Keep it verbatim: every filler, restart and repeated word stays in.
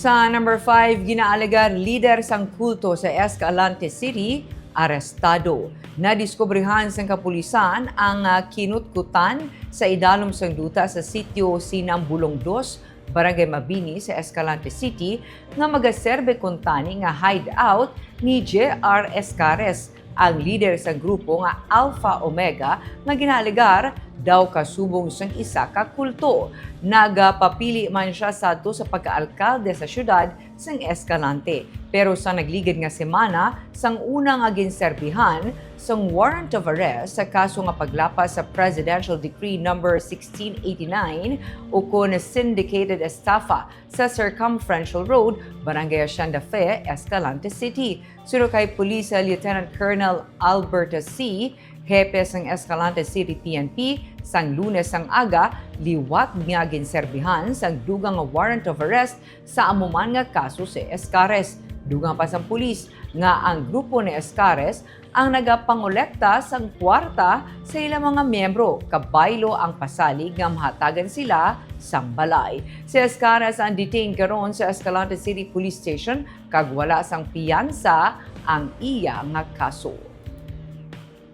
Sa number five, ginaalegar lider sang kulto sa Escalante City, arestado. Nadiskubrihan sang kapulisan ang, ah, kinutkutan sa idalom sang duta sa sitio Sinambulong Dos, Barangay Mabini sa Escalante City, nga magaserbe kuntani nga hideout ni J R Escares, ang lider sang grupo nga Alpha Omega, nga ginaalegar daw kasubong sang isa ka kulto. Nagapapili man sia sadto sa pagkaalkalde sa siyudad sang Escalante, pero sa nagligad nga semana, sang una nga ginserbihan sang warrant of arrest sa kaso nga paglapas sa Presidential Decree Number sixteen eighty-nine, ukon syndicated estafa, sa Circumferential Road, Barangay Hacienda Fe, Escalante City. Suno kay Police Lieutenant Colonel Albert C., hepe sang Escalante City P N P, sang Lunes sang aga, liwat nga ginserbihan sang dugang nga warrant of arrest sa amo man nga kaso si Escares. Dugang pa sang pulis nga ang grupo ni Escares ang nagapangolekta sang kwarta sa ila mga miyembro, kabaylo ang pasalig nga mahatagan sila sang balay. Si Escares ang detained karon sa Escalante City Police Station, kag wala sang piyansa ang iya nga kaso.